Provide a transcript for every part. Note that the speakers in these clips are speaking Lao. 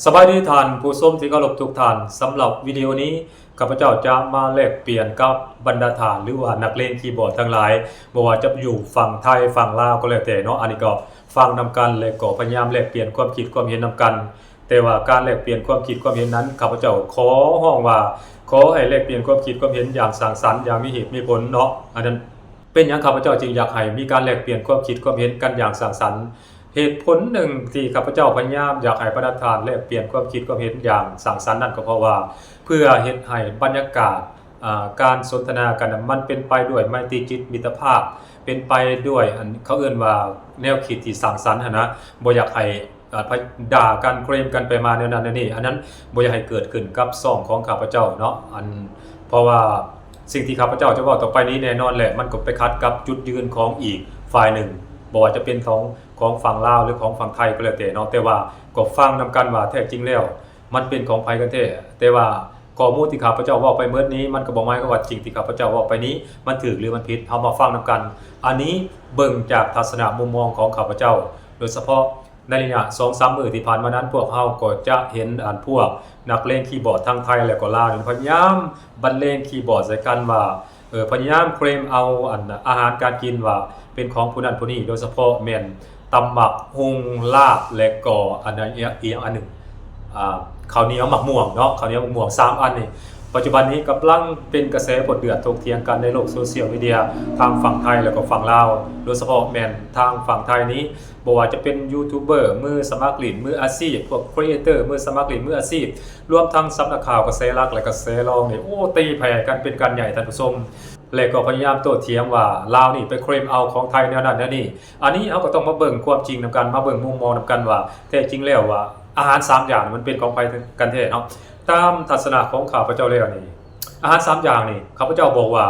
ສະບາຍດີທ່ານຜູ້ຊົມທີ່ເຄົາລົບທຸກທ່ານ, ສຳລັບວິດີໂອນີ້ ຂ້າພະເຈົ້າຈະມາແລກປ່ຽນກັບບັນດາທ່ານ ຫຼືວ່ານັກເລງຄີບອດທັງຫຼາຍ, ບໍ່ວ່າຈະຢູ່ຝັ່ງໄທ, ຝັ່ງລາວກໍແລ້ວແຕ່ເນາະ, ອັນນີ້ກໍຟັງນຳກັນ ແລະກໍພະຍາຍາມແລກປ່ຽນຄວາມຄິດຄວາມເຫັນນຳກັນ. ແຕ່ວ່າການແລກປ່ຽນຄວາມຄິດຄວາມເຫັນນັ້ນ ຂ້າພະເຈົ້າຂໍຮ້ອງວ່າ ຂໍໃຫ້ແລກປ່ຽນຄວາມຄິດຄວາມເຫັນຢ່າງສ້າງສັນ, ຢ່າງມີເຫດມີຜົນເນາະ. ອັນນັ້ນ ເປັນຫຍັງຂ້າພະເຈົ້າຈຶ່ງຢາກໃຫ້ມີການແລກປ່ຽນຄວາມຄິດຄວາມເຫັນກັນຢ່າງສ້າງສັນ? ເຫດຜົນໜຶ່ງທີ່ຂ້າພະເຈົ້າພະຍາຍາມຢາກໃຫ້ບັນດາທ່ານແລກປ່ຽນຄວາມຄິດຄວາມເຫັນຢ່າງສ້າງສັນນັ້ນ ກໍເພາະວ່າ ເພື່ອເຮັດໃຫ້ບັນຍາກາດ ອາ ການສົນທະນາກັນນັ້ນ ມັນເປັນໄປດ້ວຍໄມຕີຈິດມິດຕະພາບ, ເປັນໄປດ້ວຍ ອັນ ເຂົາເອີ້ນວ່າແນວຄິດທີ່ສ້າງສັນຫັ້ນນະ, ບໍ່ຢາກໃຫ້ ອ່າ ດ່າກັນ ເຄລມກັນໄປມາແນວນັ້ນແນວນີ້, ອັນນັ້ນບໍ່ຢາກໃຫ້ເກີດຂຶ້ນກັບຊ່ອງຂອງຂ້າພະເຈົ້າເນາະ. ອັນ ເພາະວ່າສິ່ງທີ່ຂ້າພະເຈົ້າຈະເວົ້າຕໍ່ໄປນີ້ ແນ່ນອນແຫຼະ ມັນກໍໄປຂັດກັບຈຸດຢືນຂອງອີກຝ່າຍໜຶ່ງ, ບໍ່ວ່າຈະເປັນຂອງ ຂອງຝັ່ງລາວ ຫຼື ຂອງຝັ່ງໄທກໍແລ້ວແຕ່ເນາະ, ແຕ່ວ່າກໍຟັງນຳກັນວ່າແທ້ຈິງແລ້ວມັນເປັນຂອງໃຜກັນແທ້. ແຕ່ວ່າຂໍ້ມູນທີ່ຂ້າພະເຈົ້າເວົ້າໄປໝົດນີ້ ມັນກໍບໍ່ໝາຍຄວາມວ່າສິ່ງທີ່ຂ້າພະເຈົ້າເວົ້າໄປນີ້ມັນຖືກ ຫຼື ມັນຜິດ, ເຮົາມາຟັງນຳກັນ. ອັນນີ້ເບິ່ງຈາກທັດສະນະມຸມມອງຂອງຂ້າພະເຈົ້າ, ໂດຍສະເພາະ ໃນໄລຍະສອງສາມມື້ທີ່ຜ່ານມານັ້ນ ພວກເຮົາກໍຈະເຫັນ ອັນ ພວກນັກເລງຄີບອດທັງໄທ ແລະ ກໍລາວນີ້ ພະຍາຍາມບັນເລງຄີບອດໃສ່ກັນວ່າ ເອີ ພະຍາຍາມເຄລມເອົາ ອັນ ອາຫານການກິນວ່າເປັນຂອງຜູ້ນັ້ນຜູ້ນີ້, ໂດຍສະເພາະແມ່ນຕຳໝາກຫຸ່ງ, ລາບ ແລະ ກໍ ອັນ ອີ່ຫຍັງ ອີ່ຫຍັງອັນໜຶ່ງ ອ່າ ເຂົ້າໜຽວໝາກມ່ວງເນາະ, ເຂົ້າໜຽວໝາກມ່ວງ ສາມອັນນີ້ ປັດຈຸບັນນີ້ກຳລັງເປັນກະແສໂພດເດືອດຖົກຖຽງກັນໃນໂລກໂຊຊຽວມີເດຍ ທັງຝັ່ງໄທ ແລະ ກໍຝັ່ງລາວ, ໂດຍສະເພາະແມ່ນທາງຝັ່ງໄທນີ້ ບໍ່ວ່າຈະເປັນຢູທູບເບີມືສະໝັກຫຼິ້ນມືອາຊີບ, ພວກຄຣີເອເຕີມືສະໝັກຫຼິ້ນມືອາຊີບ, ລວມທັງສຳນັກຂ່າວກະແສຫຼັກ ແລະ ກະແສລອງນີ້ ໂອ້ ຕີແຜ່ກັນເປັນການໃຫຍ່ ທ່ານຜູ້ຊົມ, ແລະ ກໍພະຍາຍາມໂຕ້ຖຽງວ່າລາວນີ້ໄປເຄລມເອົາຂອງໄທແນວນັ້ນແນວນີ້. ອັນນີ້ເຮົາກໍຕ້ອງມາເບິ່ງຄວາມຈິງນຳກັນ, ມາເບິ່ງມຸມມອງນຳກັນວ່າ ແທ້ຈິງແລ້ວວ່າອາຫານສາມຢ່າງນີ້ມັນເປັນຂອງໃຜກັນແທ້ເນາະ. ຕາມທັດສະນະຂອງຂ້າພະເຈົ້າແລ້ວນີ້ ອາຫານສາມຢ່າງນີ້ ຂ້າພະເຈົ້າບອກວ່າ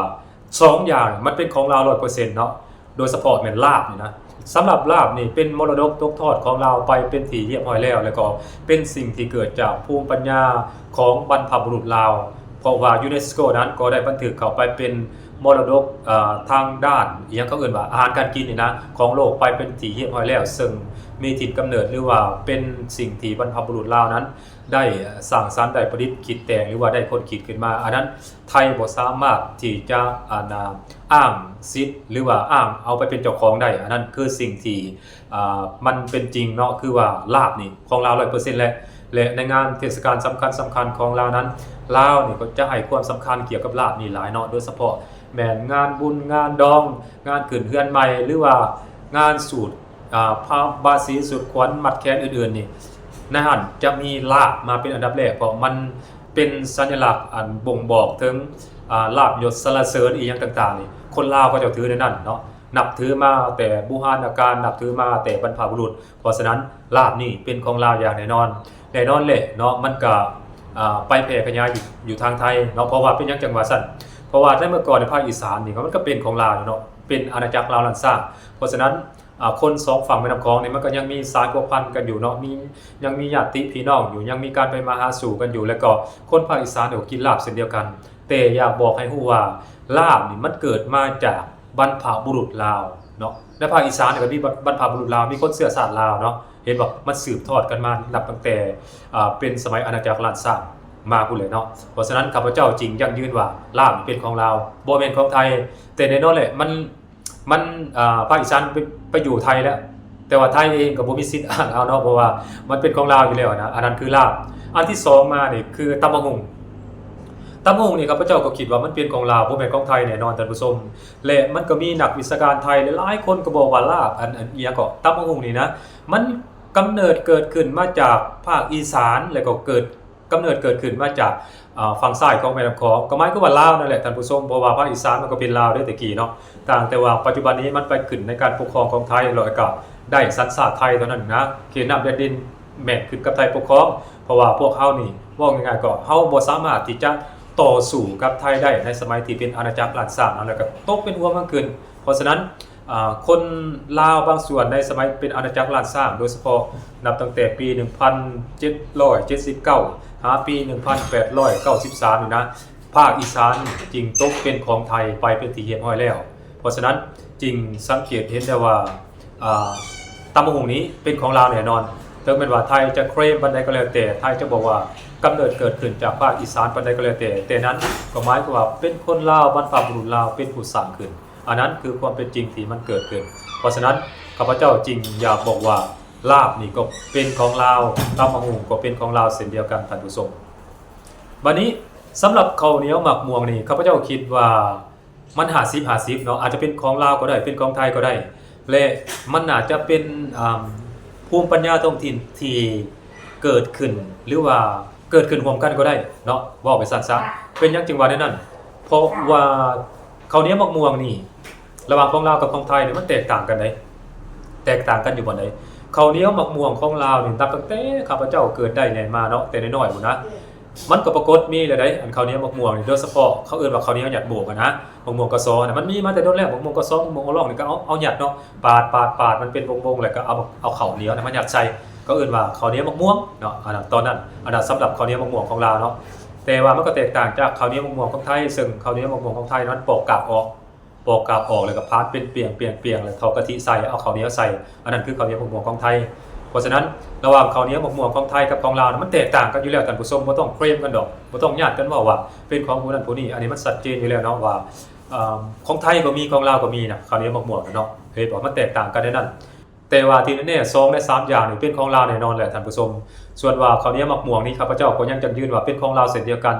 ສອງຢ່າງມັນເປັນຂອງລາວຮ້ອຍເປີເຊັນເນາະ, ໂດຍສະເພາະແມ່ນລາບນີ້ນະ. ສຳລັບລາບນີ້ເປັນມໍລະດົກຕົກທອດຂອງລາວໄປເປັນທີ່ຮຽບຮ້ອຍແລ້ວ, ແລ້ວກໍເປັນສິ່ງທີ່ເກີດຈາກພູມປັນຍາຂອງບັນພະບຸລຸດລາວ, ເພາະວ່າຢູເນສໂກນັ້ນກໍໄດ້ບັນທຶກເຂົ້າໄປເປັນມໍລະດົກ ເອີ ທາງດ້ານ ອີ່ຫຍັງ ເຂົາເອີ້ນວ່າອາຫານການກິນນີ້ນະ ຂອງໂລກໄປເປັນທີ່ຮຽບຮ້ອຍແລ້ວ, ເຊິ່ງມີຖິ່ນກຳເນີດ ຫຼືວ່າເປັນສິ່ງທີ່ບັນພະບຸລຸດລາວນັ້ນ ໄດ້ສ້າງສັນ ໄດ້ປະດິດຄິດແຕ່ງ ຫຼືວ່າໄດ້ຄົ້ນຄິດຂຶ້ນມາ, ອັນນັ້ນໄທບໍ່ສາມາດທີ່ຈະ ອັນ ອ້າງສິດ ຫຼືວ່າອ້າງເອົາໄປເປັນເຈົ້າຂອງໄດ້. ອັນນັ້ນຄືສິ່ງທີ່ ອາ ມັນເປັນຈິງເນາະ, ຄືວ່າລາບນີ້ຂອງລາວຮ້ອຍເປີເຊັນແຫຼະ ແລະ ໃນງານເທດສະການສຳຄັນໆຂອງລາວນັ້ນ ລາວນີ້ກໍຈະໃຫ້ຄວາມສຳຄັນກ່ຽວກັບລາບນີ້ຫຼາຍເນາະ, ໂດຍສະເພາະແມ່ນງານບຸນງານດອງ, ງານຂຶ້ນເຮືອນໃໝ່ ຫຼືວ່າງານສູດ ອາ ພະບາສີ ສູດຂວັນ ມັດແຂນ ອື່ນໆນີ້ ໃນຫັ້ນຈະມີລາບມາເປັນອັນດັບແລກ, ເພາະມັນເປັນສັນຍະລັກອັນບົ່ງບອກເຖິງ ອາ ລາບຍົດສັນລະເສີນ ອີ່ຫຍັງຕ່າງໆນີ້ ຄົນລາວເຂົາເຈົ້າຖືໃນນັ້ນເນາະ, ນັບຖືມາແຕ່ບູຮານນະການ, ນັບຖືມາແຕ່ບັນພະບຸລຸດ. ເພາະສະນັ້ນ ລາບນີ້ເປັນຂອງລາວຢ່າງແນ່ນອນ, ແນ່ນອນແຫຼະເນາະ, ມັນກະ ອາ ໄປແຜ່ຂະຫຍາຍຢູ່ ຢູ່ທາງໄທເນາະ. ເພາະວ່າເປັນຫຍັງຈັ່ງວ່າຊັ້ນ? ເພາະວ່າໃນເມື່ອກ່ອນໃນພາກອີສານນີ້ ມັນກະເປັນຂອງລາວຢູ່ເນາະ, ເປັນອານາຈັກລາວລ້ານຊ້າງ. ເພາະສະນັ້ນ ອາ ຄົນສອງຝັ່ງແມ່ນ້ຳຂອງນີ້ ມັນກໍຍັງມີສາຍພົວພັນກັນຢູ່ເນາະ, ມີ ຍັງມີຍາດຕິພີ່ນ້ອງຢູ່, ຍັງມີການໄປມາຫາສູ່ກັນຢູ່, ແລ້ວກໍຄົນພາກອີສານກໍກິນລາບເຊັ່ນດຽວກັນ. ແຕ່ຢາກບອກໃຫ້ຮູ້ວ່າ ລາບນີ້ມັນເກີດມາຈາກບັນພະບຸລຸດລາວເນາະ. ໃນພາກອີສານກໍມີບັນ ບັນພະບຸລຸດລາວ, ມີຄົນເຊື້ອຊາດລາວເນາະ. ເຫັນບໍ່? ມັນສືບທອດກັນມານັບຕັ້ງແຕ່ ອາ ເປັນສະໄໝອານາຈັກລ້ານຊ້າງມາພຸ້ນແຫຼະເນາະ. ເພາະສະນັ້ນ ຂ້າພະເຈົ້າຈຶ່ງຢັ້ງຢືນວ່າ ລາບເປັນຂອງລາວ, ບໍ່ແມ່ນຂອງໄທ. ແຕ່ແນ່ນອນແຫຼະ ມັນ ມັນ ອາ ພາກອີສານໄປ ໄປຢູ່ໄທແລ້ວ, ແຕ່ວ່າໄທເອງກໍບໍ່ມີສິດອ້າງເອົາເນາະ, ເພາະວ່າມັນເປັນຂອງລາວຢູ່ແລ້ວນະ. ອັນນັ້ນຄືລາບ. ອັນທີສອງມານີ້ຄືຕຳບັກຫຸ່ງ. ຕຳບັກຫຸ່ງນີ້ ຂ້າພະເຈົ້າກໍຄິດວ່າມັນເປັນຂອງລາວ, ບໍ່ແມ່ນຂອງໄທແນ່ນອນ ທ່ານຜູ້ຊົມ. ແລະ ມັນກໍມີນັກວິຊາການໄທຫຼາຍໆຄົນກໍບອກວ່າລາບ ອັນ ອັນ ອີ່ຫຍັງເກາະ ຕຳບັກຫຸ່ງນີ້ນະ ມັນກຳເນີດເກີດຂຶ້ນມາຈາກພາກອີສານ ແລ້ວກໍເກີດ ກຳເນີດເກີດຂຶ້ນມາຈາກ ອາ ຝັ່ງຊ້າຍຂອງແມ່ນ້ຳຂອງ, ກໍໝາຍຄວາມວ່າລາວນັ້ນແຫຼະທ່ານຜູ້ຊົມ, ເພາະວ່າພາກອີສານມັນກໍເປັນລາວເດ້ແຕ່ກີ້ເນາະ, ຕ່າງແຕ່ວ່າປັດຈຸບັນນີ້ມັນໄປຂຶ້ນໃນການປົກຄອງຂອງໄທ ແລ້ວກໍໄດ້ສັນຊາດໄທເທົ່ານັ້ນນະ. ເຂດນ້ຳແດນດິນແມ່ນຂຶ້ນກັບໄທປົກຄອງ, ເພາະວ່າພວກເຮົານີ້ ເວົ້າງ່າຍໆກໍ ເຮົາບໍ່ສາມາດທີ່ຈະຕໍ່ສູ້ກັບໄທໄດ້ໃນສະໄໝທີ່ເປັນອານາຈັກລ້ານຊ້າງເນາະ, ແລ້ວກໍຕົກເປັນຫ່ວງກັນຂຶ້ນ. ເພາະສະນັ້ນ ອາ ຄົນລາວບາງສ່ວນໃນສະໄໝເປັນອານາຈັກລ້ານຊ້າງ, ໂດຍສະເພາະນັບຕັ້ງແຕ່ປີໜຶ່ງພັນເຈັດຮ້ອຍເຈັດສິບເກົ້າ ຫາປີໜຶ່ງພັນແປດຮ້ອຍເກົ້າສິບສາມນີ້ນະ, ພາກອີສານຈຶ່ງຕົກເປັນຂອງໄທໄປເປັນທີ່ຮຽບຮ້ອຍແລ້ວ. ເພາະສະນັ້ນຈຶ່ງສັງເກດເຫັນໄດ້ວ່າ ອາ ຕຳບັກຫຸ່ງນີ້ເປັນຂອງລາວແນ່ນອນ. ເຖິງແມ່ນວ່າໄທຈະເຄລມປານໃດກໍແລ້ວແຕ່, ໄທຈະບອກວ່າກຳເນີດເກີດຂຶ້ນຈາກພາກອີສານປານໃດກໍແລ້ວແຕ່, ແຕ່ນັ້ນກໍໝາຍຄວາມວ່າເປັນຄົນລາວ, ບັນພະບຸລຸດລາວເປັນຜູ້ສ້າງຂຶ້ນ. ອັນນັ້ນຄືຄວາມເປັນຈິງທີ່ມັນເກີດຂຶ້ນ. ເພາະສະນັ້ນ ຂ້າພະເຈົ້າຈຶ່ງຢາກບອກວ່າ ລາບນີ້ກໍເປັນຂອງລາວ, ຕຳບັກຫຸ່ງກໍເປັນຂອງລາວເຊັ່ນດຽວກັນ, ທ່ານຜູ້ຊົມ. ບາດນີ້ ສຳລັບເຂົ້າໜຽວໝາກມ່ວງນີ້ ຂ້າພະເຈົ້າຄິດວ່າ ມັນຫ້າສິບຫ້າສິບເນາະ, ອາດຈະເປັນຂອງລາວກໍໄດ້, ເປັນຂອງໄທກໍໄດ້ ແລະ ມັນໜ້າຈະເປັນ ອາ ພູມປັນຍາທ້ອງຖິ່ນທີ່ເກີດຂຶ້ນ ຫຼືວ່າເກີດຂຶ້ນຮ່ວມກັນກໍໄດ້ເນາະ, ເວົ້າໄປຊັ້ນຊະ. ເປັນຫຍັງຈຶ່ງວ່າແນວນັ້ນ? ເພາະວ່າເຂົ້າໜຽວໝາກມ່ວງນີ້ ລະຫວ່າງຂອງລາວກັບຂອງໄທນີ້ ມັນແຕກຕ່າງກັນໃດ໋, ແຕກຕ່າງກັນຢູ່ບ່ອນໃດ? ເຂົ້າໜຽວໝາກມ່ວງຂອງລາວນີ້ ນັບຕັ້ງແຕ່ຂ້າພະເຈົ້າເກີດໄດ້ໃຫຍ່ມາເນາະ, ແຕ່ນ້ອຍໆພຸ້ນນະ ມັນກໍປາກົດມີແລ້ວໃດ໋, ອັນເຂົ້າໜຽວໝາກມ່ວງນີ້ ໂດຍສະເພາະເຂົາເອີ້ນວ່າເຂົ້າໜຽວຍັດໂບກຫັ້ນນະ, ໝາກມ່ວງກະຊອນະ ມັນມີມາແຕ່ດົນແລ້ວ, ໝາກມ່ວງກະຊອນ ໝາກມ່ວງໂອລອງນີ້ກໍເອົາ ເອົາຍັດເນາະ, ປາດໆໆ ມັນເປັນວົງໆ ແລ້ວກໍເອົາ ເອົາເຂົ້າໜຽວນະມາຍັດໃສ່, ເຂົາເອີ້ນວ່າເຂົ້າໜຽວໝາກມ່ວງເນາະ, ອັນນັ້ນ ຕອນນັ້ນ ອັນນັ້ນສຳລັບເຂົ້າໜຽວໝາກມ່ວງຂອງລາວເນາະ. ແຕ່ວ່າມັນກໍແຕກຕ່າງຈາກເຂົ້າໜຽວໝາກມ່ວງຂອງໄທ, ເຊິ່ງເຂົ້າໜຽວໝາກມ່ວງຂອງໄທນັ້ນປອກກາບອອກ ປອກກາບອອກ ແລ້ວກໍຜານເປັນປ່ຽງໆໆ ແລ້ວເຂົ້າກະທິໃສ່ ເອົາເຂົ້າໜຽວໃສ່, ອັນນັ້ນຄືເຂົ້າໜຽວໝາກມ່ວງຂອງໄທ. ເພາະສະນັ້ນ ລະຫວ່າງເຂົ້າໜຽວໝາກມ່ວງຂອງໄທກັບຂອງລາວນະ ມັນແຕກຕ່າງກັນຢູ່ແລ້ວ ທ່ານຜູ້ຊົມ, ບໍ່ຕ້ອງເຄລມກັນດອກ, ບໍ່ຕ້ອງຍາດກັນເວົ້າວ່າເປັນຂອງຜູ້ນັ້ນຜູ້ນີ້, ອັນນີ້ມັນຊັດເຈນຢູ່ແລ້ວເນາະວ່າ ເອີ ຂອງໄທກໍມີ ຂອງລາວກໍມີນະ ເຂົ້າໜຽວໝາກມ່ວງນະເນາະ, ເຫັນບໍ່? ມັນແຕກຕ່າງກັນໃນນັ້ນ. ແຕ່ວ່າທີ່ແນ່ໆ ສອງໃນສາມຢ່າງນີ້ເປັນຂອງລາວແນ່ນອນແຫຼະທ່ານຜູ້ຊົມ. ສ່ວນວ່າເຂົ້າໜຽວໝາກມ່ວງນີ້ ຂ້າພະເຈົ້າກໍຍັງຢັ້ງຢືນວ່າເປັນຂອງລາວເຊັ່ນດຽວກັນ,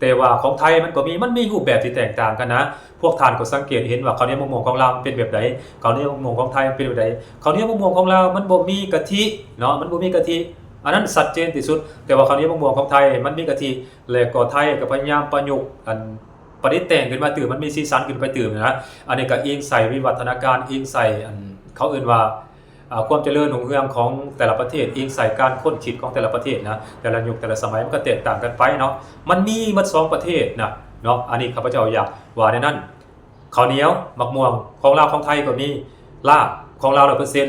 ແຕ່ວ່າຂອງໄທມັນກໍມີ ມັນມີຮູບແບບທີ່ແຕກຕ່າງກັນນະ. ພວກທ່ານກໍສັງເກດເຫັນວ່າເຂົ້າໜຽວໝາກມ່ວງຂອງລາວມັນເປັນແບບໃດ? ເຂົ້າໜຽວໝາກມ່ວງຂອງໄທມັນເປັນແບບໃດ? ເຂົ້າໜຽວໝາກມ່ວງຂອງລາວມັນບໍ່ມີກະທິເນາະ, ມັນບໍ່ມີກະທິ, ອັນນັ້ນຊັດເຈນທີ່ສຸດ. ແຕ່ວ່າເຂົ້າໜຽວໝາກມ່ວງຂອງໄທມັນມີກະທິ ແລະກໍໄທກໍພະຍາຍາມປະຍຸກ ອັນ ປະດິດແຕ່ງຂຶ້ນມາຕື່ມ, ມັນມີສີສັນຂຶ້ນໄປຕື່ມນະ. ອັນນີ້ກໍອີງໃສ່ວິວັດທະນາການ, ອີງໃສ່ ອັນ ເຂົາເອີ້ນວ່າ ອາ ຄວາມຈະເລີນຮຸ່ງເຮືອງຂອງແຕ່ລະປະເທດ, ອີງໃສ່ການຄົ້ນຄິດຂອງແຕ່ລະປະເທດນະ, ແຕ່ລະຍຸກແຕ່ລະສະໄໝມັນກໍແຕກຕ່າງກັນໄປເນາະ, ມັນມີໝົດສອງປະເທດນະເນາະ. ອັນນີ້ຂ້າພະເຈົ້າຢາກວ່າແນວນັ້ນ. ເຂົ້າໜຽວໝາກມ່ວງຂອງລາວຂອງໄທກໍມີ, ລາບຂອງລາວຮ້ອຍເປີເຊັນ,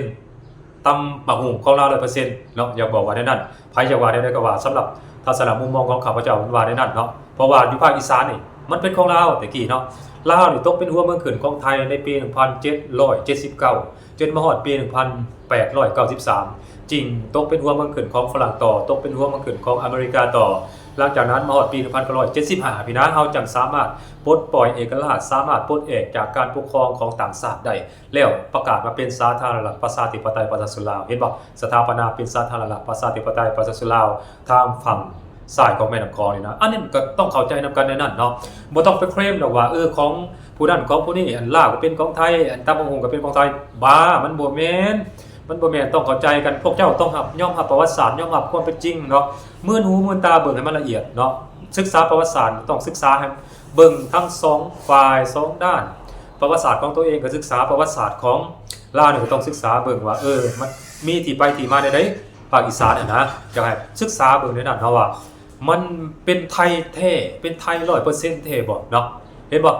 ຕຳໝາກຫຸ່ງຂອງລາວຮ້ອຍເປີເຊັນເນາະ, ຢາກບອກວ່າແນວນັ້ນ. ໃຜຢາກວ່າແນວໃດກໍວ່າ, ສຳລັບທັດສະນະມຸມມອງຂອງຂ້າພະເຈົ້າມັນວ່າແນວນັ້ນເນາະ. ເພາະວ່າຢູ່ພາກອີສານນີ້ມັນເປັນຂອງລາວແຕ່ກີ້ເນາະ, ລາວນີ້ຕົກເປັນຫົວເມືອງຂຶ້ນຂອງໄທໃນປີໜຶ່ງພັນເຈັດຮ້ອຍເຈັດສິບເກົ້າ ຈົນມາຮອດປີໜຶ່ງພັນແປດຮ້ອຍເກົ້າສິບສາມ ຈຶ່ງຕົກເປັນຫົວເມືອງຂຶ້ນຂອງຝຣັ່ງຕໍ່, ຕົກເປັນຫົວເມືອງຂຶ້ນຂອງອາເມລິກາຕໍ່. ຫຼັງຈາກນັ້ນມາຮອດປີໜຶ່ງພັນເກົ້າຮ້ອຍເຈັດສິບຫ້າ ພີ້ນະ, ເຮົາຈັ່ງສາມາດປົດປ່ອຍເອກະລາດ, ສາມາດປົດແອກຈາກການປົກຄອງຂອງຕ່າງຊາດໄດ້. ແລ້ວປະກາດມາເປັນສາທາລະນະລັດປະຊາທິປະໄຕປະຊາຊົນລາວ, ເຫັນບໍ່? ສະຖາປະນາເປັນສາທາລະນະລັດປະຊາທິປະໄຕປະຊາຊົນລາວ ທາງຝັ່ງຊ້າຍຂອງແມ່ນ້ຳຂອງນີ້ນະ. ອັນນີ້ມັນກໍຕ້ອງເຂົ້າໃຈນຳກັນໃນນັ້ນເນາະ, ບໍ່ຕ້ອງໄປເຄລມດອກວ່າ ເອີ ຂອງຜູ້ນັ້ນຂອງຜູ້ນີ້, ອັນລາວກໍເປັນຂອງໄທ, ອັນຕຳບັກຫຸ່ງກໍເປັນຂອງໄທ. ບ້າ, ມັນບໍ່ແມ່ນ, ມັນບໍ່ແມ່ນ. ຕ້ອງເຂົ້າໃຈກັນ, ພວກເຈົ້າຕ້ອງຮັບ ຍອມຮັບປະຫວັດສາດ, ຍອມຮັບຄວາມເປັນຈິງເນາະ, ມື່ນຫູມື່ນຕາເບິ່ງໃຫ້ມັນລະອຽດເນາະ. ສຶກສາປະຫວັດສາດ ຕ້ອງສຶກສາໃຫ້ ເບິ່ງທັງສອງຝ່າຍສອງດ້ານ, ປະຫວັດສາດຂອງຕົວເອງກໍສຶກສາ, ປະຫວັດສາດຂອງລາວນີ້ກໍຕ້ອງສຶກສາເບິ່ງວ່າ ເອີ ມັນມີທີ່ໄປທີ່ມາແນວໃດ. ພາກອີສານຫັ້ນນະ ຢາກໃຫ້ສຶກສາເບິ່ງໃນນັ້ນເນາະວ່າ ມັນເປັນໄທແທ້, ເປັນໄທຮ້ອຍເປີເຊັນແທ້ບໍ່ເນາະ. ເຫັນບໍ່?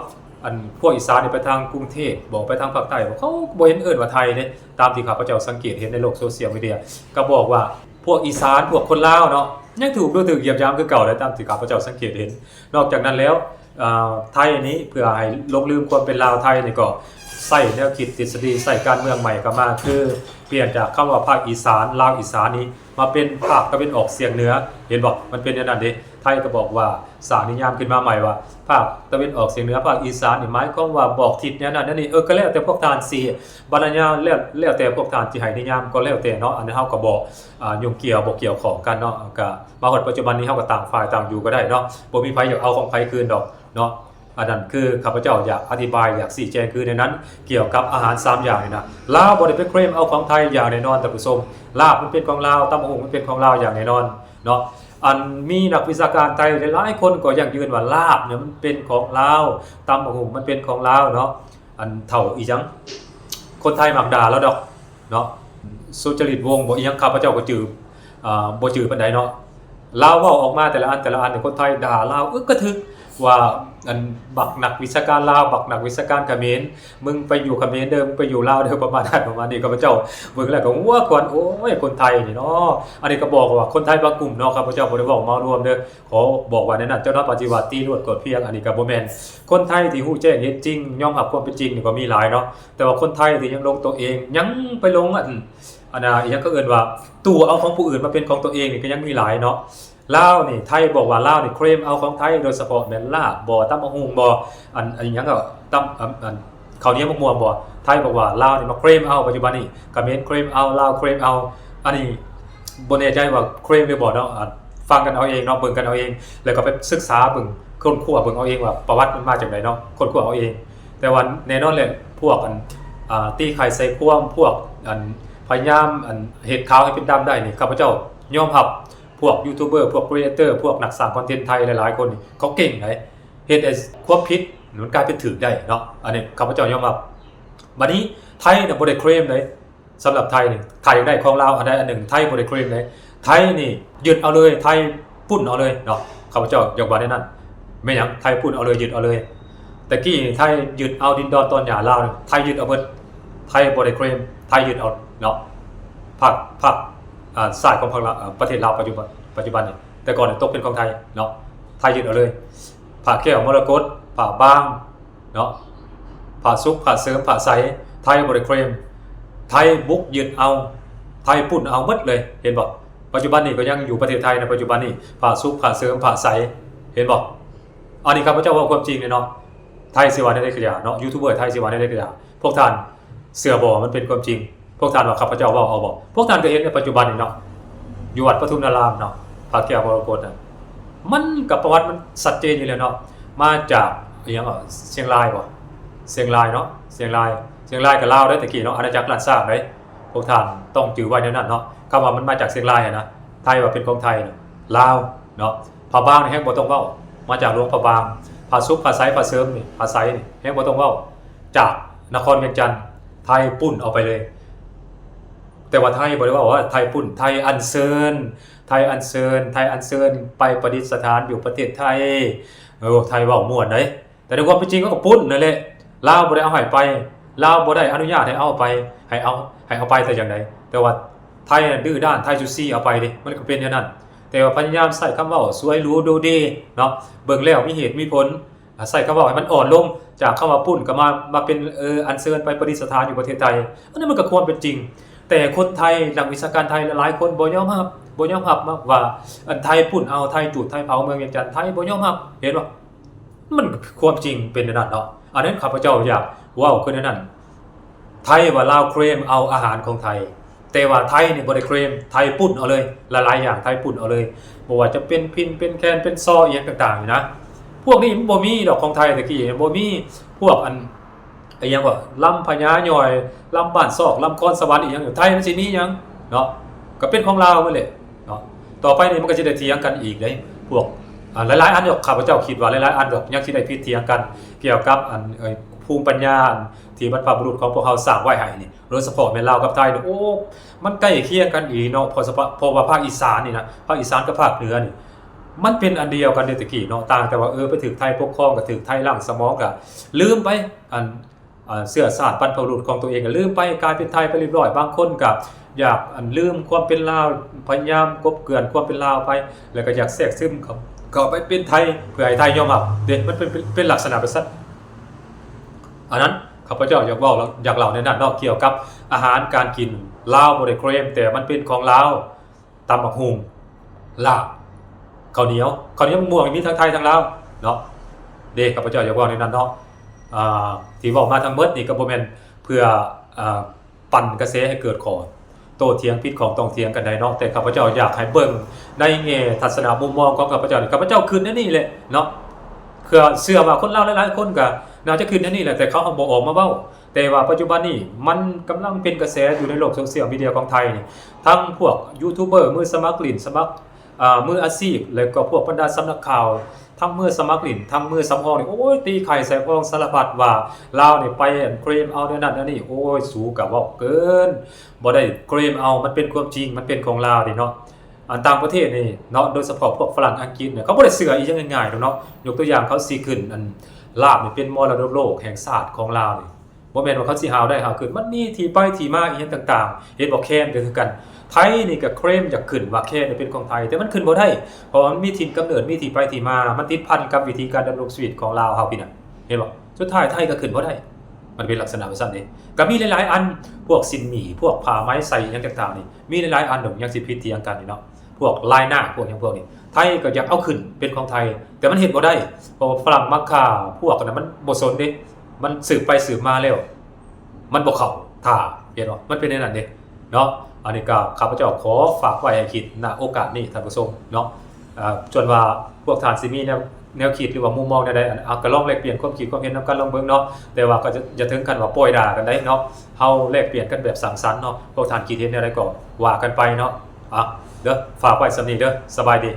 ອັນພວກອີສານນີ້ໄປທາງກຸງເທບບໍ ໄປທາງພາກໃຕ້ບໍ ເຂົາບໍ່ເຫັນເອີ້ນວ່າໄທເດ້. ຕາມທີ່ຂ້າພະເຈົ້າສັງເກດເຫັນໃນໂລກໂຊຊຽວມີເດຍ ກໍບອກວ່າພວກອີສານ ພວກຄົນລາວເນາະ ຍັງຖືກດູຖືກຢຽບຢາມຄືເກົ່າເດ້ ຕາມທີ່ຂ້າພະເຈົ້າສັງເກດເຫັນ. ນອກຈາກນັ້ນແລ້ວ ເອີ ໄທນີ້ ເພື່ອໃຫ້ຫຼົງລືມຄວາມເປັນລາວໄທນີ້ ກໍໃຊ້ແນວຄິດທິດສະດີ ໃຊ້ການເມືອງໃໝ່ເຂົ້າມາ ຄືປ່ຽນຈາກຄຳວ່າພາກອີສານ ລາວອີສານນີ້ ມາເປັນພາກຕາເວັນອອກສຽງເໜືອ. ເຫັນບໍ່? ມັນເປັນແນວນັ້ນເດ້. ໄທກໍບອກວ່າສ້າງນິຍາມຂຶ້ນມາໃໝ່ວ່າ ພາກຕາເວັນອອກສຽງເໜືອ ພາກອີສານນີ້ ໝາຍຄວາມວ່າບອກທິດແນວນັ້ນແນວນີ້. ເອີ ກໍແລ້ວແຕ່ພວກທ່ານຊິບັນຍາຍ ແລ້ວ ແລ້ວແຕ່ພວກທ່ານຊິໃຫ້ນິຍາມກໍແລ້ວແຕ່ເນາະ. ອັນນີ້ເຮົາກໍບໍ່ ອາ ຫຍຸ້ງກ່ຽວ ບໍ່ກ່ຽວຂ້ອງກັນເນາະ. ກໍມາຮອດປັດຈຸບັນນີ້ ເຮົາກໍຕ່າງຝ່າຍຕ່າງຢູ່ກໍໄດ້ເນາະ, ບໍ່ມີໃຜຢາກເອົາຂອງໃຜຄືນດອກເນາະ. ອັນນັ້ນຄືຂ້າພະເຈົ້າຢາກອະທິບາຍ ຢາກຊີ້ແຈງຄືແນວນັ້ນ ກ່ຽວກັບອາຫານສາມຢ່າງນີ້ນະ. ລາວບໍ່ໄດ້ໄປເຄລມເອົາຂອງໄທຢ່າງແນ່ນອນ ທ່ານຜູ້ຊົມ. ລາບມັນເປັນຂອງລາວ, ຕຳບັກຫຸ່ງມັນເປັນຂອງລາວຢ່າງແນ່ນອນເນາະ. ອັນມີນັກວິຊາການໄທຫຼາຍໆຄົນກໍຢັ້ງຢືນວ່າ ລາບນີ້ມັນເປັນຂອງລາວ, ຕຳບັກຫຸ່ງມັນເປັນຂອງລາວເນາະ. ອັນເຖົ້າອີຫຍັງ ຄົນໄທມັກດ່າລາວດອກເນາະ, ສຸຈະລິດວົງບໍ ອີຫຍັງ ຂ້າພະເຈົ້າກໍຈື່ ອາ ບໍ່ຈື່ປານໃດເນາະ. ລາວເວົ້າອອກມາແຕ່ລະອັນ ແຕ່ລະອັນນີ້ ຄົນໄທດ່າລາວອຶກກະທຶກວ່າ ອັນບັກນັກວິຊາການລາວ, ບັກນັກວິຊາການຂະເໝນ, ມຶງໄປຢູ່ຂະເໝນເດີ ມຶງໄປຢູ່ລາວເດີ ປະມານນັ້ນປະມານນີ້. ຂ້າພະເຈົ້າເບິ່ງແລ້ວກໍຫົວຂວັນ ໂອ້ຍ ຄົນໄທນີ້ເນາະ. ອັນນີ້ກໍບອກວ່າຄົນໄທບາງກຸ່ມເນາະ, ຂ້າພະເຈົ້າບໍ່ໄດ້ເວົ້າເໝົາລວມເດີ, ຂໍບອກວ່າແນວນັ້ນ. ເຈົ້າໜ້າປະຕິບັດຕີລວດກວດພຽງ ອັນນີ້ກໍບໍ່ແມ່ນ. ຄົນໄທທີ່ຮູ້ແຈ້ງເຫັນຈິງ ຍອມຮັບຄວາມເປັນຈິງນີ້ກໍມີຫຼາຍເນາະ, ແຕ່ວ່າຄົນໄທທີ່ຍັງຫຼົງຕົວເອງ ຍັງໄປຫຼົງອັນ ອັນນ່າ ອີ່ຫຍັງເຂົາເອີ້ນວ່າ ຕູ້ເອົາຂອງຜູ້ອື່ນມາເປັນຂອງຕົວເອງນີ້ ກໍຍັງມີຫຼາຍເນາະ. ລາວນີ້ ໄທບອກວ່າລາວນີ້ເຄລມເອົາຂອງໄທ ໂດຍສະເພາະແມ່ນລາບບໍ່ ຕຳບັກຫຸ່ງບໍ່ ອັນ ອັນຫຍັງກໍຕຳ ອັນ ອັນ ເຂົ້າໜຽວໝາກມ່ວງບໍ່. ໄທບອກວ່າລາວນີ້ມາເຄລມເອົາ ປັດຈຸບັນນີ້ ຂະເໝນເຄລມເອົາ ລາວເຄລມເອົາ. ອັນນີ້ບໍ່ແນ່ໃຈວ່າເຄລມຫຼືບໍ່ເນາະ ອາ ຟັງກັນເອົາເອງເນາະ ເບິ່ງກັນເອົາເອງ ແລ້ວກໍໄປສຶກສາເບິ່ງ ຄົ້ນຄວ້າເບິ່ງເອົາເອງວ່າປະຫວັດມັນມາຈາກໃດເນາະ ຄົ້ນຄວ້າເອົາເອງ. ແຕ່ວ່າແນ່ນອນແຫຼະ ພວກອັນ ອາ ຕີໄຂ່ໃສ່ຄວາມ ພວກອັນ ພະຍາຍາມອັນ ເຮັດຂາວໃຫ້ເປັນດຳໄດ້ນີ້ ຂ້າພະເຈົ້າຍອມຮັບ ພວກຢູທູບເບີ ພວກຄຣີເອເຕີ ພວກນັກສ້າງຄອນເທັນໄທຫຼາຍໆຄົນນີ້ ເຂົາເກັ່ງໃດ ເຮັດໃຫ້ຄວາມຜິດມັນກາຍເປັນຖືກໄດ້ເນາະ ອັນນີ້ຂ້າພະເຈົ້າຍອມຮັບ. ບັດນີ້ໄທນະບໍ່ໄດ້ເຄລມໃດ ສຳລັບໄທນີ້ ຖ້າຢາກໄດ້ຂອງລາວອັນໃດອັນໜຶ່ງ ໄທບໍ່ໄດ້ເຄລມເດ້. ໄທນີ້ຍຶດເອົາເລີຍ ໄທປຸ້ນເອົາເລີຍເນາະ ຂ້າພະເຈົ້າຢາກວ່າແນວນັ້ນ. ແມ່ນຫຍັງ ໄທປຸ້ນເອົາເລີຍ ຍຶດເອົາເລີຍ. ແຕ່ກີ້ໄທຍຶດເອົາດິນດອນຕອນຫຍ້າລາວ ໄທຍຶດເອົາເບິດ ໄທບໍ່ໄດ້ເຄລມ ໄທຍຶດເອົາເນາະ ພາກ ພາກ ອາ ຊາດຂອງພາກລາວ ອາ ປະເທດລາວປັດຈຸບັນ ປັດຈຸບັນນີ້. ແຕ່ກ່ອນນີ້ຕົກເປັນຂອງໄທເນາະ ໄທຍຶດເອົາເລີຍ. ພະແກ້ວມໍລະກົດ ພະບາງ ເນາະ ພະສຸກ ພະເສີມ ພະໃສ ໄທບໍ່ໄດ້ເຄລມ ໄທບຸກຍຶດເອົາ ໄທປຸ້ນເອົາໝົດເລີຍ ເຫັນບໍ່? ປັດຈຸບັນນີ້ກໍຍັງຢູ່ປະເທດໄທໃນປັດຈຸບັນນີ້ ພະສຸກ ພະເສີມ ພະໃສ ເຫັນບໍ່? ອັນນີ້ຂ້າພະເຈົ້າເວົ້າຄວາມຈິງເດ້ເນາະ ໄທຊິວ່າແນວໃດກໍຢ່າເນາະ ຢູທູບເບີໄທຊິວ່າແນວໃດກໍຢ່າ ພວກທ່ານເຊື່ອບໍ່ວ່າມັນເປັນຄວາມຈິງ? ພວກທ່ານວ່າຂ້າພະເຈົ້າເວົ້າເອົາບໍ່? ພວກທ່ານກໍເຫັນໃນປັດຈຸບັນນີ້ເນາະ ຢູ່ວັດປະທຸມນາລາມເນາະ ພະແກ້ວມໍລະກົດນະ ມັນກໍປະຫວັດມັນຊັດເຈນຢູ່ແລ້ວເນາະ ມາຈາກ ອີ່ຫຍັງ ຊຽງລາຍບໍ່? ຊຽງລາຍເນາະ ຊຽງລາຍ ຊຽງລາຍກໍລາວເດ້ ແຕ່ກີ້ເນາະ ອານາຈັກລ້ານຊ້າງເດ້. ພວກທ່ານຕ້ອງຈື່ໄວ້ແນວນັ້ນເນາະ ຄຳວ່າມັນມາຈາກຊຽງລາຍຫັ້ນນະ ໄທວ່າເປັນຂອງໄທນະ ລາວເນາະ. ພະບາງນີ້ແຮງບໍ່ຕ້ອງເວົ້າ ມາຈາກຫຼວງພະບາງ ພະສຸກ ພະໃສ ພະເສີມນີ້ ພະໃສນີ້ແຮງບໍ່ຕ້ອງເວົ້າ ຈາກນະຄອນວຽງຈັນ ໄທປຸ້ນເອົາໄປເລີຍ. ແຕ່ວ່າໄທບໍ່ໄດ້ເວົ້າວ່າໄທປຸ້ນ ໄທອັນເຊີນ ໄທອັນເຊີນ ໄທອັນເຊີນໄປປະດິດສະຖານຢູ່ປະເທດໄທ. ໂອ້ ໄທເວົ້າມ່ວນໃດ ແຕ່ໃນຄວາມເປັນຈິງເຂົາກໍປຸ້ນນັ້ນແຫຼະ ລາວບໍ່ໄດ້ເອົາໃຫ້ໄປ ລາວບໍ່ໄດ້ອະນຸຍາດໃຫ້ເອົາໄປ ໃຫ້ເອົາ ໃຫ້ເອົາໄປແຕ່ຢ່າງໃດ. ແຕ່ວ່າໄທດື້ດ້ານ ໄທຊູຊີເອົາໄປເດ້ ມັນກໍເປັນແນວນັ້ນ. ແຕ່ວ່າພະຍາຍາມໃຊ້ຄຳເວົ້າສວຍຫຼູດູດີເນາະ ເບິ່ງແລ້ວມີເຫດມີຜົນ ອາ ໃຊ້ຄຳເວົ້າໃຫ້ມັນອ່ອນລົງ ຈາກຄຳວ່າປຸ້ນກໍມາ ມາເປັນ ເອີ ອັນເຊີນໄປປະດິດສະຖານຢູ່ປະເທດໄທ ອັນນັ້ນມັນກໍຄວາມເປັນຈິງ. ແຕ່ຄົນໄທ ນັກວິຊາການໄທຫຼາຍໆຄົນບໍ່ຍອມຮັບ ບໍ່ຍອມຮັບວ່າ ອັນ ໄທປຸ້ນເອົາ ໄທຈູດ ໄທເຜົາເມືອງວຽງຈັນ ໄທບໍ່ຍອມຮັບ ເຫັນບໍ່? ມັນຄວາມຈິງເປັນແນວນັ້ນເນາະ ອັນນັ້ນຂ້າພະເຈົ້າຢາກເວົ້າຄືແນວນັ້ນ. ໄທວ່າລາວເຄລມເອົາອາຫານຂອງໄທ ແຕ່ວ່າໄທນີ້ບໍ່ໄດ້ເຄລມ ໄທປຸ້ນເອົາເລີຍ ຫຼາຍໆຢ່າງໄທປຸ້ນເອົາເລີຍ ບໍ່ວ່າຈະເປັນພິນເປັນແຄນເປັນຊໍອີ່ຫຍັງຕ່າງໆນີ້ນະ ພວກນີ້ມັນບໍ່ມີດອກ ຂອງໄທແຕ່ກີ້ບໍ່ມີ. ພວກອັນ ອີ່ຫຍັງກໍລຳພະຍາຍ່ອຍ ລຳບ້ານຊອກ ລຳຄອນສະຫວັນ ອີ່ຫຍັງ ໄທມັນຊິມີຫຍັງເນາະ ກໍເປັນຂອງລາວໝົດແຫຼະເນາະ. ຕໍ່ໄປນີ້ມັນກໍຊິໄດ້ຖຽງກັນອີກເດ້ ພວກ ອາ ຫຼາຍໆອັນດອກ ຂ້າພະເຈົ້າຄິດວ່າຫຼາຍໆອັນດອກ ຍັງຊິໄດ້ຜິດຖຽງກັນກ່ຽວກັບອັນ ເອີ ພູມປັນຍາທີ່ບັນພະບຸລຸດຂອງພວກເຮົາສ້າງໄວ້ໃຫ້ນີ້ ໂດຍສະເພາະແມ່ນລາວກັບໄທນີ້ ໂອ້ ມັນໃກ້ຄຽງກັນອີ່ຫຼີເນາະ ເພາະສະເພາະ ເພາະວ່າພາກອີສານນີ້ນະ ພາກອີສານກັບພາກເໜືອນີ້ ມັນເປັນອັນດຽວກັນເດ້ແຕ່ກີ້ເນາະ ຕ່າງແຕ່ວ່າ ເອີ ໄປຖືກໄທປົກຄອງ ກໍຖືກໄທລ້າງສະໝອງ ກໍລືມໄປ ອັນ ເຊື້ອຊາດບັນພະບຸລຸດຂອງຕົວເອງກໍລືມໄປ ກາຍເປັນໄທໄປຮຽບຮ້ອຍ. ບາງຄົນກໍຢາກ ອັນ ລືມຄວາມເປັນລາວ ພະຍາຍາມກົບເກື່ອນຄວາມເປັນລາວໄປ ແລ້ວກໍຢາກແຊກຊຶມເຂົ້າ ເຂົ້າໄປເປັນໄທ ເພື່ອໃຫ້ໄທຍອມຮັບເດ້ ມັນເປັນ ເປັນ ເປັນລັກສະນະແບບຊັ້ນ. ອັນນັ້ນຂ້າພະເຈົ້າຢາກເວົ້າ ຢາກເລົ່າໃນນັ້ນເນາະ ກ່ຽວກັບອາຫານການກິນ ລາວບໍ່ໄດ້ເຄລມ ແຕ່ມັນເປັນຂອງລາວ. ຕຳບັກຫຸ່ງ ລາບ ເຂົ້າໜຽວ ເຂົ້າໜຽວໝາກມ່ວງ ມີທັງໄທທັງລາວເນາະ ເດ້. ຂ້າພະເຈົ້າຢາກເວົ້າໃນນັ້ນເນາະ ອາ ທີ່ເວົ້າມາທັງໝົດນີ້ກໍບໍ່ແມ່ນເພື່ອ ອາ ປັ່ນກະແສໃຫ້ເກີດຂໍ້ໂຕ້ຖຽງ ຜິດຂ້ອງຕ້ອງຖຽງກັນໃດເນາະ ແຕ່ຂ້າພະເຈົ້າຢາກໃຫ້ເບິ່ງໃນແງ່ທັດສະນະມຸມມອງຂອງຂ້າພະເຈົ້ານີ້ ຂ້າພະເຈົ້າຄິດແນວນີ້ແຫຼະເນາະ ເພື່ອເຊື່ອວ່າຄົນລາວຫຼາຍໆຄົນກໍໜ້າຈະຄິດແນວນີ້ແຫຼະ ແຕ່ເຂົາບໍ່ອອກມາເວົ້າ. ແຕ່ວ່າປັດຈຸບັນນີ້ມັນກຳລັງເປັນກະແສຢູ່ໃນໂລກໂຊຊຽວມີເດຍຂອງໄທນີ້ ທັງພວກຢູທູບເບີມືສະໝັກຫຼິ້ນສະໝັກ ອາ ມືອາຊີບ ແລ້ວກໍພວກບັນດາສຳນັກຂ່າວ ທັງມືສະໝັກຫຼິ້ນ ທັງມືສຳຮອງນີ້ ໂອ້ຍ ຕີໄຂ່ໃສ່ພອງສາລະພັດວ່າລາວນີ້ໄປ ອັນ ເຄລມເອົາແນວນັ້ນແນວນີ້ ໂອ້ຍ ສູກໍເວົ້າເກີນ ບໍ່ໄດ້ເຄລມເອົາ ມັນເປັນຄວາມຈິງ ມັນເປັນຂອງລາວເດ້ເນາະ. ອັນຕ່າງປະເທດນີ້ເນາະ ໂດຍສະເພາະພວກຝຣັ່ງ ອັງກິດນີ້ ເຂົາບໍ່ໄດ້ເຊື່ອອີ່ຫຍັງງ່າຍໆດອກເນາະ. ຍົກຕົວຢ່າງ ເຂົາຊິຂຶ້ນ ອັນ ລາບນີ້ເປັນມໍລະດົກໂລກແຫ່ງຊາດຂອງລາວນີ້ ບໍ່ແມ່ນວ່າເຂົາຊິຫາວໄດ້ຫາວຂຶ້ນ ມັນມີທີ່ໄປທີ່ມາອີ່ຫຍັງຕ່າງໆ. ເຫັນບໍ່ ແຄນກໍຄືກັນ ໄທນີ້ກໍເຄລມຢາກຂຶ້ນວ່າແຄນນີ້ເປັນຂອງໄທ ແຕ່ມັນຂຶ້ນບໍ່ໄດ້ ເພາະວ່າມັນມີຖິ່ນກຳເນີດ ມີທີ່ໄປທີ່ມາ ມັນຕິດພັນກັບວິຖີການດຳລົງຊີວິດຂອງລາວເຮົາພີ້ນະ ເຫັນບໍ່? ສຸດທ້າຍໄທກໍຂຶ້ນບໍ່ໄດ້ ມັນເປັນລັກສະນະແບບຊັ້ນເດ້. ກໍມີຫຼາຍໆອັນ ພວກສິ້ນໝີ້ ພວກຜ້າໄໝໄຊຫຍັງຕ່າງໆນີ້ ມີຫຼາຍໆອັນດອກ ຍັງຊິຜິດຖຽງກັນນີ້ເນາະ. ພວກລາຍນາ ພວກຫຍັງພວກນີ້ ໄທກໍຢາກເອົາຂຶ້ນເປັນຂອງໄທ ແຕ່ມັນເຮັດບໍ່ໄດ້ ເພາະວ່າຝຣັ່ງມັກຂ້າພວກນັ້ນ ມັນບໍ່ສົນເດ້ ມັນສືບໄປສືບມາແລ້ວ ມັນບໍ່ເຂົ້າທ່າ ເຫັນບໍ່? ມັນເປັນແນວນັ້ນເດ້ເນາະ. ອັນນີ້ກໍຂ້າພະເຈົ້າຂໍຝາກໄວ້ໃຫ້ຄິດ ນະໂອກາດນີ້ທ່ານຜູ້ຊົມເນາະ. ເອີ ສ່ວນວ່າພວກທ່ານຊິມີແນວ ແນວຄິດ ຫຼືວ່າມຸມມອງແນວໃດ ອັນ ເອົາ ກໍລອງແລກປ່ຽນຄວາມຄິດຄວາມເຫັນນຳກັນລອງເບິ່ງເນາະ. ແຕ່ວ່າກໍ ຢ່າ ຢ່າເຖິງຂັ້ນວ່າປ່ອຍດ່າກັນໄດ໋ເນາະ. ເຮົາແລກປ່ຽນກັນແບບສັງສັນເນາະ. ພວກທ່ານຄິດເຫັນແນວໃດກໍວ່າກັນໄປເນາະ. ອ່ະ ເດີ ຝາກໄວ້ສ່ຳນີ້ເດີ. ສະບາຍດີ.